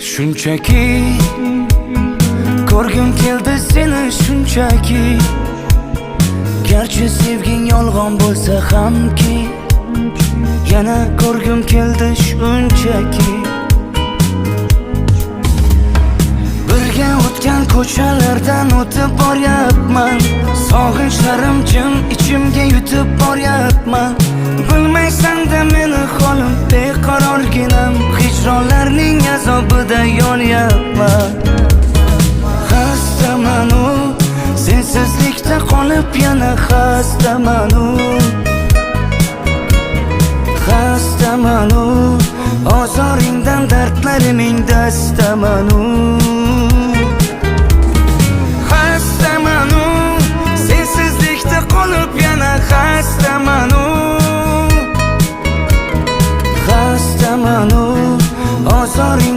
Shunchaki ko'rgim keldi seni, shunchaki. Garchi sevging yolg'on bo'lsa hamki, yana ko'rgim keldi shunchaki. Birga o'tgan ko'chalardan o'tib boryapman, sog'inchlarim jim ichimga yutib boryapman. Bilmaysan-da meni holim, beqarorginam, hijronlarning azobida yonyapman. Xastaman-u, sensizlikda qolib yana xastaman-u. Xastaman-u, ozoringdan dardlariming dastaman-u.